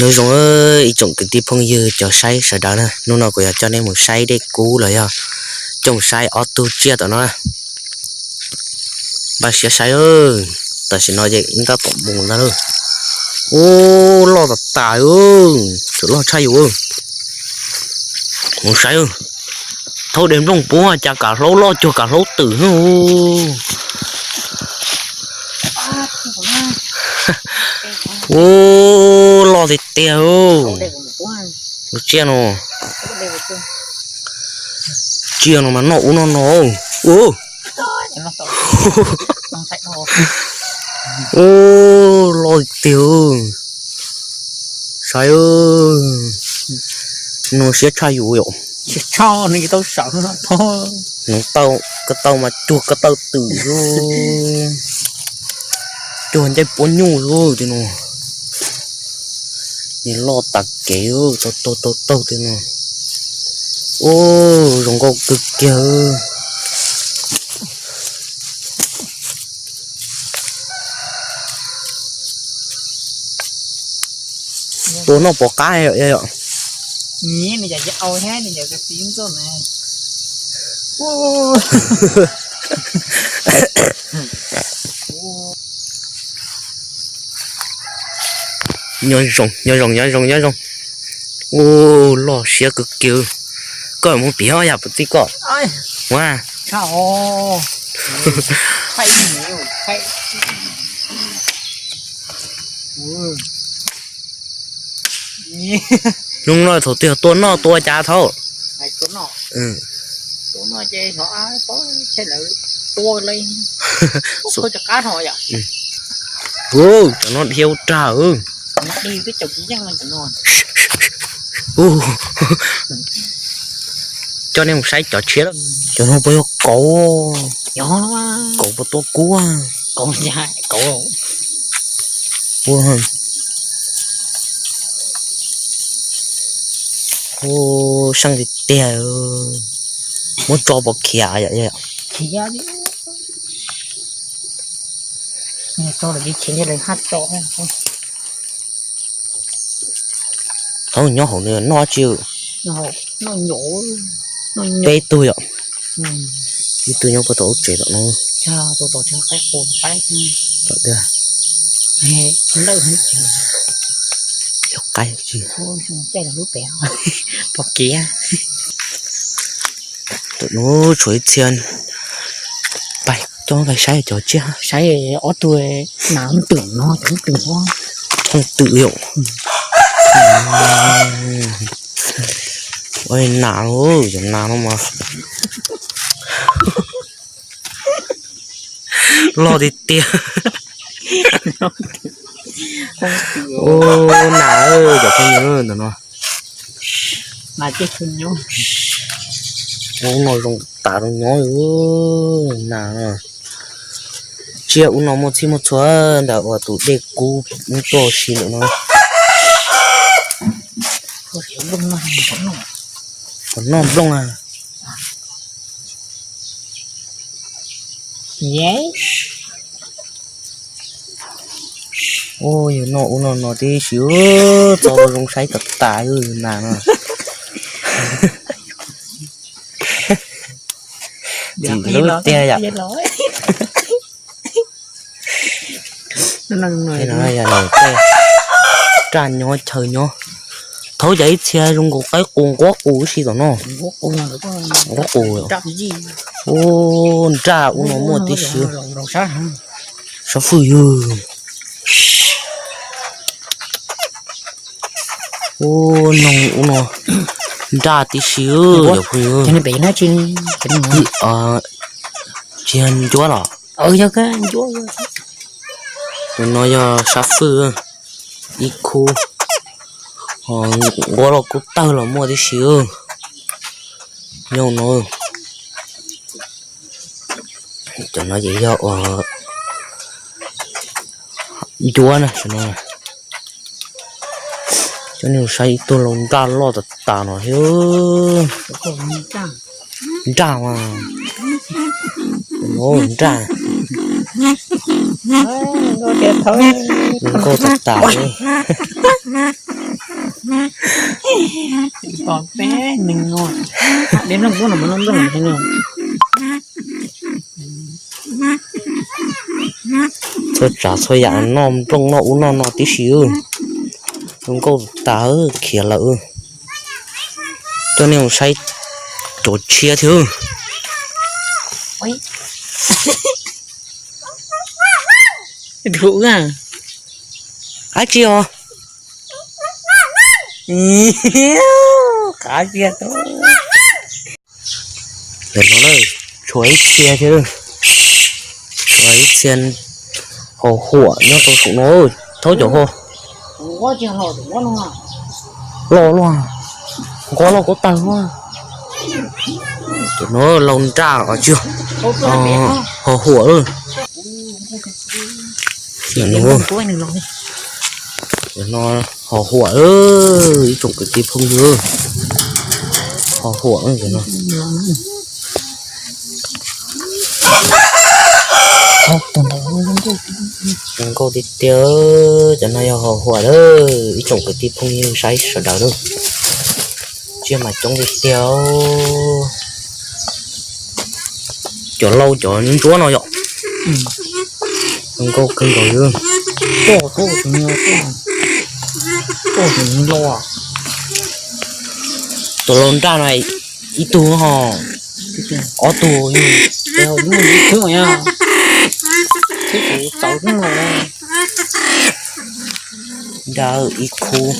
Nyob zoo ib tsoom kwv tij phooj ywg cov saib sawv daws na, hnub no kuv yuav coj nej mus saib dej kub los yog coj mus saib ob tug tsiaj tom no. Npaj siab saib, tam sim no ces tab tom mus ntag lauj. Ub, loj tas tas, tseem loj tshaj yus. Mus saib, thaub dej nplooj puag cas kav hlaub loj cuag kav hlaub twm. Ub, loj tiag tiag. Tus tsiaj no, tsiaj no mas noj ub noj no. Ub, loj tiag. Saib, no siab tshaj yus yom. Ko taw mas cuag ko taw twm, cuag ncej puab nyuj li no. Nws loj tas kev, taug taug taug tej no. Ub, zoo nkauj kawg kiag. Tua noj pov qab yom. Nyob zoo, nyob zoo, nyob zoo, nyob zoo. Ub, loj siab kawg kiag. Koj mus piav yam puas txij koj ua. Hnub no thaum twg tua noj tua cas thaub. Cov no dhia ua rag. Coj nej mus saib cov tshiab. Cov no puas yog kauv? Kauv puas tua kub? Ub, seej tiag tiag. Muab tso pov khiav yom. Thaub nyob hauv no noj tsi? Peb tug yom. Ib tug nyob puag tom lub tsev tom no. Tom tiag. Qaib tsi. Tom no tshuav ib txhia. Pais coj pais saib cov tsiaj. Saib ob tug nas twm no, cov twm, thooj twm yom. Ua nas, cov nas no mas loj tiag tiag. Ua nas, cov phooj ywg, ntawm no. Ub, no zoo tas zoo nyob, nas. Tsiaj ub no muaj txhij muaj txhua ntawm uas tus dej kub tuaj si ntawm no. Puas noj nplooj a? Ub, yog noj ub noj no tib si, txo zoo saib tas tas yus nas no. Tim lub tiag yom. Tej raj nyob chaw nyob. Thaub cas ib txhia zoo nkaus qaib qus nquab qus si tom no. Nquab qus. Ub, nraj ub no muaj tib si. Sab fwj yog. Ub, noog ub no nraj tib si. Tsis yog ncuab los? Tus no yog sab fwj, ib khub, nquab los kub tawg los muaj tib si. Nyob no, cov no ces yog ua ncuab na. Coj nej saib ib tug laus nraj loj tas tas no thiab. Nraj mas, nraj, zoo nkauj tas tas. Tos peb neeg no, deb nplooj nplooj no, nplooj nplooj no. Txhua tsav txhua yam noj nplooj noj ub noj no tib si. Zoo nkauj tas khiav lawm. Coj nej mus saib cov tshiab thiab. Ab tsi os. Qav tsia, lawm no na, tshuav ib txhia thiab, tshuav ib txhia ho huam nyob rau saum no. Thaub cov ho loj luaj, nquab loj kuv tawg luaj. Cov no lau nraj os tsis, ho huam. Cov no ho huam, ib tsoom kwv tij phooj ywg, ho huam cov no. Zoo nkauj tiag tiag, cov no yog ho huam lawm ib tsoom kwv tij phooj ywg saib sawv daws lawm. Tsiaj mas coob tiag tiag. Cov lau cov ntsuab no yom. Zoo nkauj kawg nkaus li. Cov lau nraj no ib tug ho, ob tug, nraj ib khub,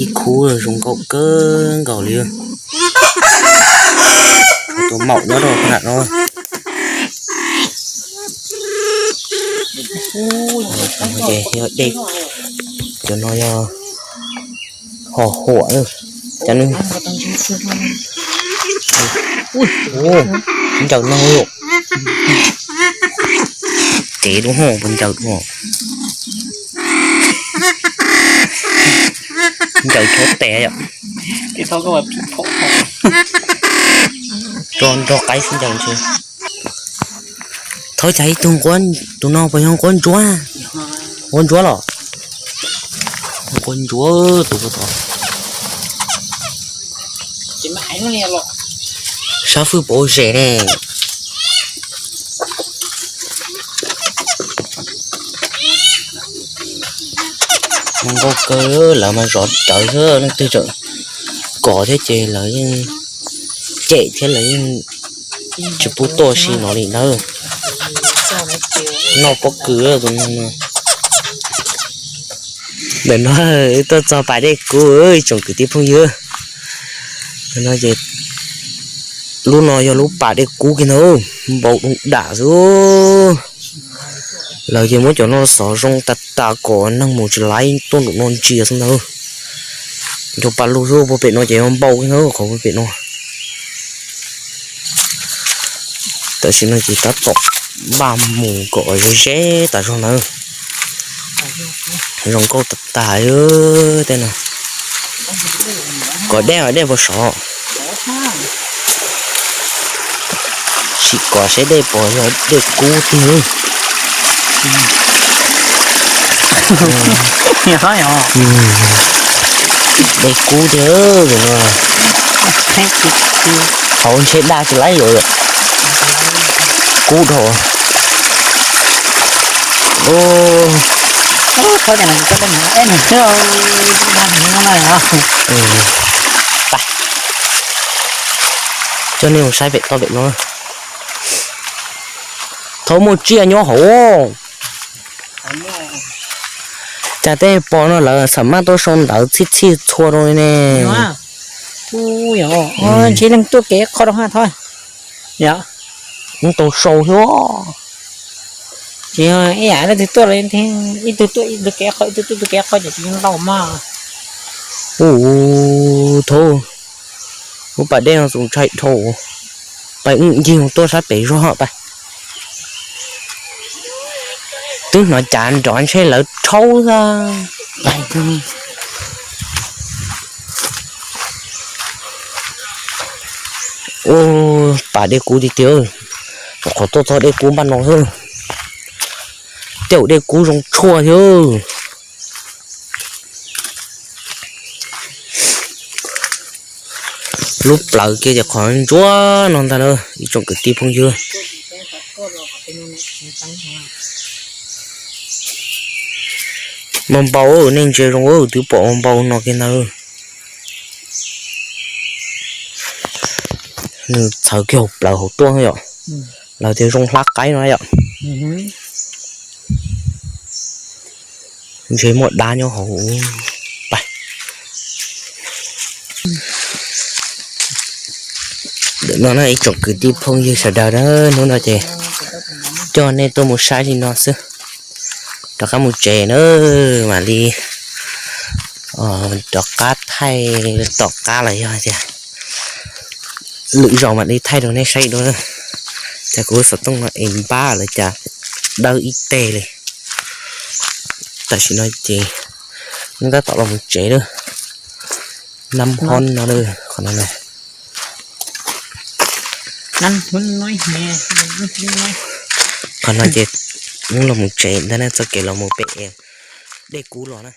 ib khub zoo nkauj kawg nkaus li. Tus maum nyob rau qhov nram no. Ces yog dej, cov no yog ho huam. Cov no ncaws no, cev dua ho puas ncaws dua. Ncaws tshuav tes yom. Nrog qaib sib ncaws ntshe. Thov cas ib tug nquab, tus no puas yog nquab ntsuab? Nquab ntsuab los? Nquab ntsuab tus ko tod. Sab fwj pov zem ne. Zoo nkauj kawg, lawv mas zov rawv xwb, leej twg tseem kov thiab ces lawv yeej cem thiab lawv yeej tsis pub tuaj si no li ntawd. Noj pob kws tus no. Ntawm no tuaj txog pas dej kub, ib tsoom kwv tij phooj ywg. Ntawm no ces lub no yog lub pas dej kub kiag ntag, npau doo dam xwb. Lawv ces muab cov no xov zoo tas tas kom neeg mus tsis laib tuaj nraum no ntsia xwb ntag. Cov pas lug xwb, puag pem no ces yuav npau kiag ntag, qhov puag pem no. Tam sim no ces tab tom npaj mus kom ze ze tas zog ntawd. Zoo nkauj tas tas tej no. Kom dej, dej puas sov? Sim kom seb dej puas yog dej kub tiag. Dej kub tiag no. Hauv ntshe daj tsis laib yuav. Kub dhau. Coj nej mus saib pem toj pem no. Thaum muaj tsiaj nyob hauv. Cas tej pos no lawv xam maj tuaj sau ntawv txhij txhij txhua rau li ne. Ntshe leej tuaj kev qho rau ha thov. Yog, yeej tau sau thiab. Tsis yog ib yam leej twg tuaj, ib tug tuaj ib tug kev qho, ib tug tuaj ib tug kev qho ces tsis yeej lauj maj. Ub, thaum lub pas dej no txaus ntshai dhau. Pais ncig tuaj sab pem zog pais. Twb hnov cav nrov ntshe lawv rhaub xwb. Ua pas dej kub tiag tiag, qhov tuaj txog dej kub npaj no xwb. Tej zaum dej kub zoo tshuaj thiab. Lub plawv kiag ces qhov ntsuab no ntag na ib tsoom kwv tij phooj ywg. Npau npau, nej ntsia zoo, twb pom npau npau no kiag ntag. Nws txhawv kiag hauv plawv hauv tuaj yom. Lawv tias zoo hlab qaib no yom. Ntshe muaj dab nyob hauv. Ntawm no na ib tsoom kwv tij phooj ywg sawv daws na, hnub no ces coj nej tuaj mus saib li no xwb. Rov qab mus tsev na, mam li rov qab thaij tom qab los yog tias lwm zaus mam li thaij rau nej saib dua. Cas kuv xov tooj no es npab lawm cas dawb ib teg li. Tam sim no ces nej tab tom los mus tsev lawm. Nab hob no, qhov no na. Qhov no ces nej los mus tsev ntag na, txoj kev los mus pem dej kub los na.